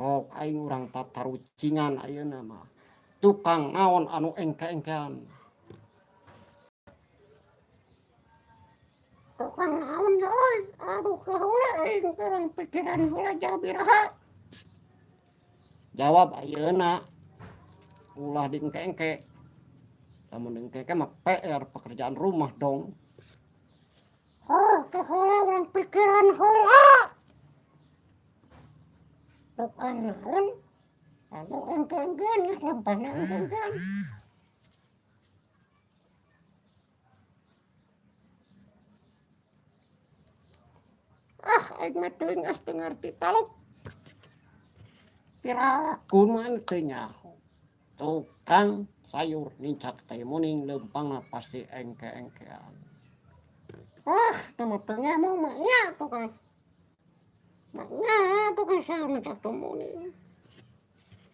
Sok aing urang tatarucingan ayeuna mah. Tukang naon anu engke-engkean. Tukang naon ya euy, aduh kaheula aing urang pikiran heula jauh biraha. Jawab ayeuna. Ulah diengke-engke. Lamun diengke-engke mah PR pekerjaan rumah dong. Oh, kaheula urang pikiran heula. Tukang naon anu engke-engkean geus lempahna engke-engkean. Ah, aing mah teuing ah teu ngarti taluk. Piraku mah teu nyaho. Tukang sayur nincak tai muning leumpangna pasti engke-engkean. Ah, teu mah teu nyaho mah nya tukang. Maknya tukang sayur nincak tai muning.